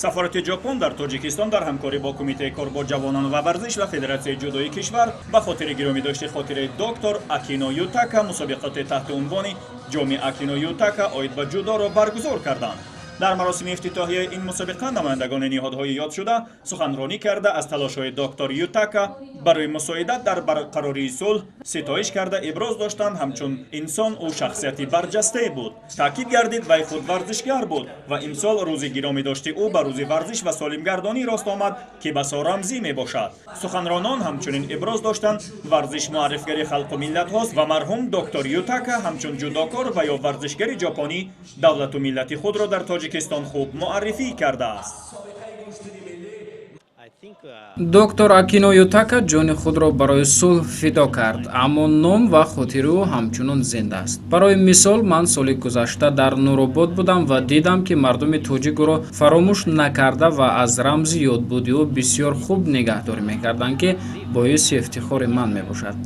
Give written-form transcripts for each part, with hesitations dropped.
Сафорати Ҷопон дар Тоҷикистон дар ҳамкорӣ бо Кумитаи кор бо ҷавонон ва варзиш ва Федератсияи ҷудои кишвар ба хотири гиромӣ дошти хотираи доктор Акино Ютака мусобиқоти таҳти унвони Ҷоми Акино Ютака оид ба ҷудоро баргузор карданд. Дар маросими ифтитоҳияи ин мусобиқа намояндагони ниҳодҳои ёдшуда суханронӣ карда, аз талошҳои доктор Ютака барои мусоидат дар барқарории сулҳ ситоиш карда, иброз доштанд, ҳамчун инсон ӯ шахсияти барҷастае буд. Таъкид гардид, вай худ варзишгар буд ва имсол рӯзи гиромӣ дошти ӯ ба рӯзи варзиш ва солимгардонӣ рост омад, ки басо рамзӣ мебошад. Суханронон ҳамчунин иброз доштанд, варзиш муаррифгари халқу миллатҳост ва марҳум доктор Ютака ҳамчун ҷудокор ва ё варзишгари ҷопонӣ давлату миллати худро дар Тоҷикистон хуб муаррифӣ кардааст. Доктор Акино Ютака ҷони худро барои сулҳ фидо кард, аммо ном ва хотири ӯ ҳамчунон зинда аст. Барои мисол, ман соли гузашта дар Нуробод будам ва дидам, ки мардуми тоҷик ӯро фаромӯш накарда ва аз рамзи ёдбуди ӯ бисёр хуб нигаҳдорӣ мекарданд, ки боиси ифтихори ман мебошад.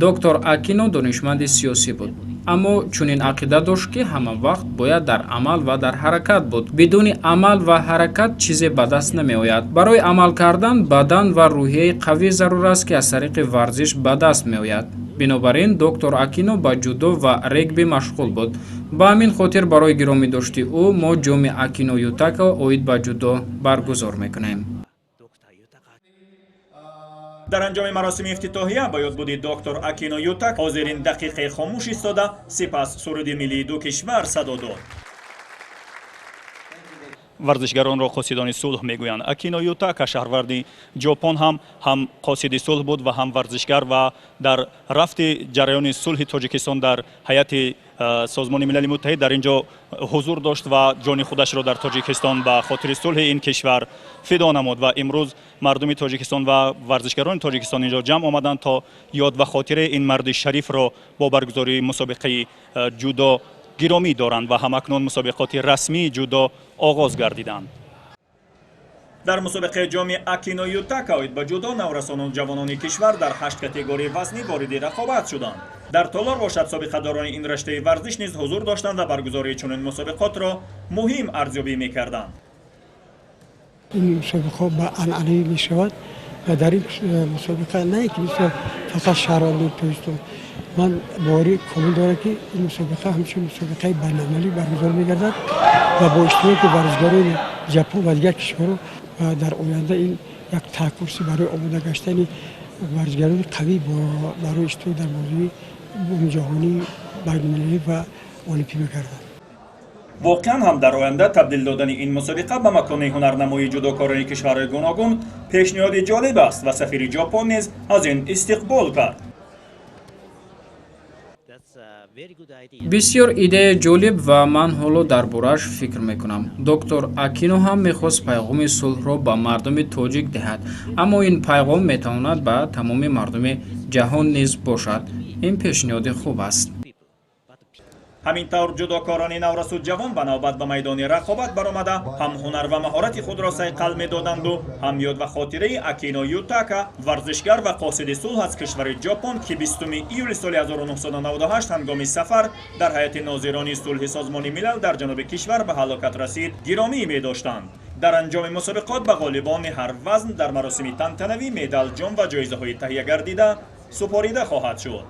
Доктор Акино донишманди сиёсӣ буд, аммо чунин ақида дошт, ки ҳама вақт бояд дар амал ва дар ҳаракат буд. Бидуни амал ва ҳаракат чизе ба даст намеояд. Барои амал кардан бадан ва рӯҳияи қавӣ зарур аст, ки аз тариқи варзиш ба даст меояд. Бинобар ин доктор Акино ба ҷудо ва регби машғул буд. Ба ҳамин хотир барои гиромӣ дошти ӯ мо Ҷоми Акино Ютака оид ба ҷудо баргузор мекунем. Дар анҷоми маросими ифтитоҳия ба ёдбуди доктор Акино Ютака ҳозирин дақиқаи хомӯш истода, сипас суруди миллии ду кишвар садо дод. Варзишгаронро қосидони сулҳ мегӯянд. Акино Ютака, шаҳрварди Ҷопон, ҳам қосиди сулҳ буд ва ҳам варзишгар ва дар рафти ҷараёни сулҳи Тоҷикистон дар ҳайати Созмони Милали Муттаҳид дар ин ҷо ҳузур дошт ва ҷони худашро дар Тоҷикистон ба хотири сулҳи ин кишвар фидо намуд. Ва имрӯз мардуми Тоҷикистон ва варзишгарони Тоҷикистон инҷо ҷамъ омаданд, то ёд ва хотираи ин марди шарифро бо баргузории мусобиқаи ҷудо гиромӣ доранд ва ҳамакнун мусобиқоти расмии ҷудо оғоз гардиданд. Дар мусобиқаи Ҷоми Акино Ютака оид ба ҷудо наврасону ҷавонони кишвар дар ҳашт категорияи вазнӣ вориди рақобат шуданд. Дар толор бошад, собиқадорони ин раштаи варзиш низ ҳузур доштанд ва баргузории чунин мусобиқотро муҳим арзёбӣ мекарданд. Ин мусобиқаҳо ба анъанавӣ мешавад ва дар ин мусобиқа на ин ки мисол фақат шаҳрвандони Тоҷикистон, ман боварӣ комил дорам, ки ин мусобиқа ҳамчун мусобиқаи байналмилалӣ баргузор мегардад ва бо иштироки варзишгарони Ҷапон ва дигар кишварҳо ва дар оянда ин як таҳкурси барои омода гаштани варзишгарони қавӣ барои иштирок дар бозии ҷаҳонии байналмилалӣ ва олимпӣ мегардад. Воқеан ҳам, дар оянда табдил додани ин мусобиқа ба макони ҳунарнамоии ҷудокорони кишварҳои гуногун пешниҳоди ҷолиб аст ва сафири Ҷопон низ аз ин истиқбол кард. Бисёр идеяи ҷолиб ва ман ҳоло дар борааш фикр мекунам. Доктор Акино ҳам мехост пайғоми сулҳро ба мардуми тоҷик диҳад, аммо ин пайғом метавонад ба тамоми мардуми ҷаҳон низ бошад. Ин пешниҳоди хуб аст. Ҳамин тавр, ҷудокорони наврасу ҷавон ба навбат ба майдони рақобат баромада, ҳам ҳунар ва маҳорати худро сайқал медоданду ҳам ёд ва хотираи Акино Ютака, варзишгар ва қосиди сулҳ аз кишвари Ҷопон, ки 20 июли соли 1998 ҳангоми сафар дар ҳайати нозирони сулҳи Созмони Милал дар ҷануби кишвар ба ҳалокат расид, гиромӣ медоштанд. Дар анҷоми мусобиқот ба ғолибони ҳар вазн дар маросими тантанавӣ медал, ҷом ва ҷоизаҳои таҳия гардида супорида хоҳад шуд.